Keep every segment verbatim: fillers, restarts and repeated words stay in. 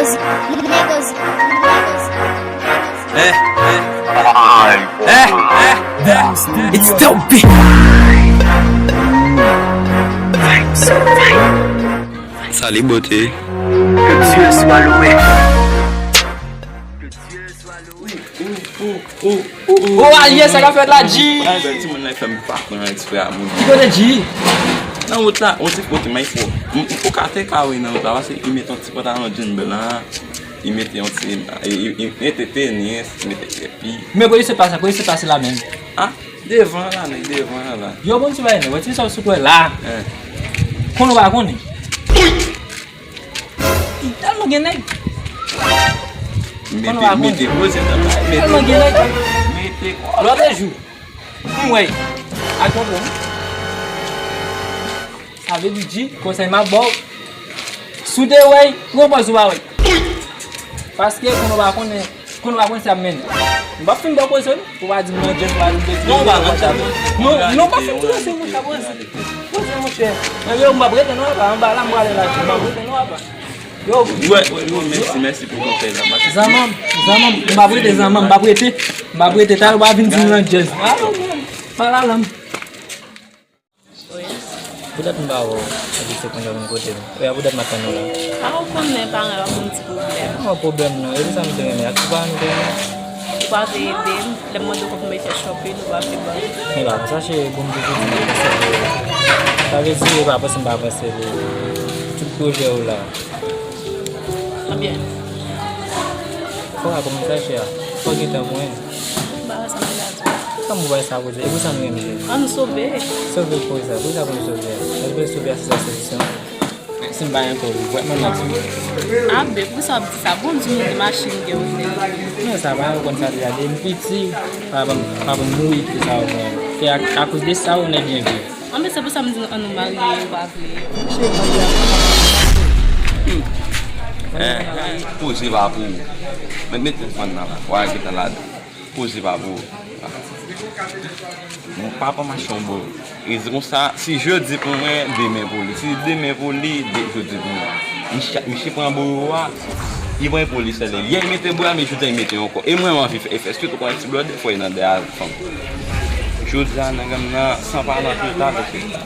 Eh, eh, eh, eh, eh. It's dope. Sa li bote. Que Dieu soit loué. O alye, sa k ap fèt la, G? Bèl timoun nan fè m pa pran eksprè a moun. Ki kote G? Nan wout la, on ti kote may fò. Ou ka te ka wi nan wout la, paske li met on ti pantalon jean blan. Li mete on ti, li mete tenis, li mete kepi. Men kote se pase, kote se pase la menm? Ah, devan la, nèg, devan la. Yo, bon ti bagay, nèg, wè ti sa w sot wè la. Konn ou pa konnen. Tèlman gen nèg. Mete, mete koze nan bagay, mete koze. Tèlman gen nèg. Mete koze. Lòt jou, m wè ak yon pwòm. Sa vle di, G, konsèy m ap ba w. Si w te wè, pran pòz ou pa wè. Paske konn ou pa konnen, konn ou pa konnen sa ap mennen. M p ap fin ba w koze, non. Ou pa di m nan djèz, ou pa di m djèz. Non, ou pa nan djèz, non. Non, non, pa fin koze, monchè, koze. Koze, monchè. Anben, m p ap rete non, apa. Anba la, m prale la, m p ap rete non, apa. Yo. Wè, wè, yo, mèsi, mèsi pou konsèy la, mèsi. Zanmanm, zanmanm, m p ap rete, zanmanm, m p ap rete. M p ap rete, talè w pa vin di m nan djèz. Ah, non, non. Pa la, la. Poutèt m pa wè w, epi se konn jan vin kote m. Epi poutèt m ap tann ou la. A, ou konnen paran yo ap ban m ti pwoblèm. Nan pwoblèm nan, epi sa m te renmen, ak ti paran nou te renmen. Ou pa vle ede m, lè m mande w kòb pou m al fè shopping, ou pa vle ban m. Men pa konsa, cheri, bon, m toujou di m te konsède w. Sa vle di, e pa panse m pa panse pou tout pwojè w la. Ebyen. Fò w rakonte m sa, chè a. Fò w gen tan pou mwen. M pa wè sa m vle la di. Kòman w wè sa koze? E pou sa m renmen. An nou sove. Sove pou sa. Pou sa pou nou sove. Èske sove a se sa solisyon? Si m pa gen kòb, ou pral manti. A, be, poukisa w ap di sa? Bon, di moun gen machin, gen wout, nèg. Non, sa pa, ou konn sa deja. Depi m piti, papa m, papa m mouri, tout sa, ou konn. Se a, akoz de sa, ou nèg byen viv. Anben, se pou sa m di nou, an nou marye, ou pa vle. Cheri, marye a. Hmm. Eh, koze pa pou ou. Met, met telefòn nan la. Wa gentan ladan. Koze pa pou ou. Mon papa machan bo. E se konsa, si jodi pou mwen, demen pou li. Si demen pou li, de, jodi pou mwen. Misye, misye pran boyo a, li pran pou li sèl. Yè li mete boyo a, men jodi a li mete ankò. E mwen, m anvi fè, fè swit, ou konn ti blòdè, fò li nan dèyè fanm. Jodi a, nèg m nan, san palan total, total.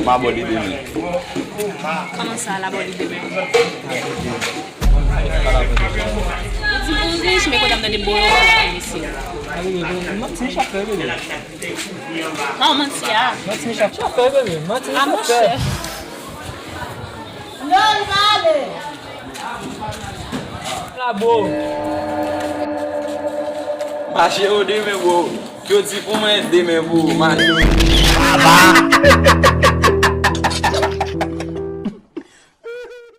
M abòne demen. Kòman sa, l abòne demen? Ou di m ou rich, men kounye a m tande boyo pou ou isi. Manti, misye ap fè, bebe. Non, manti a. Manti, misye ap fè, bebe. Manti, misye ap fè. A, monchè. La, bro. Mache yo demen, bro. Jodi pou mwen, demen pou ou. Mache yo. Baba.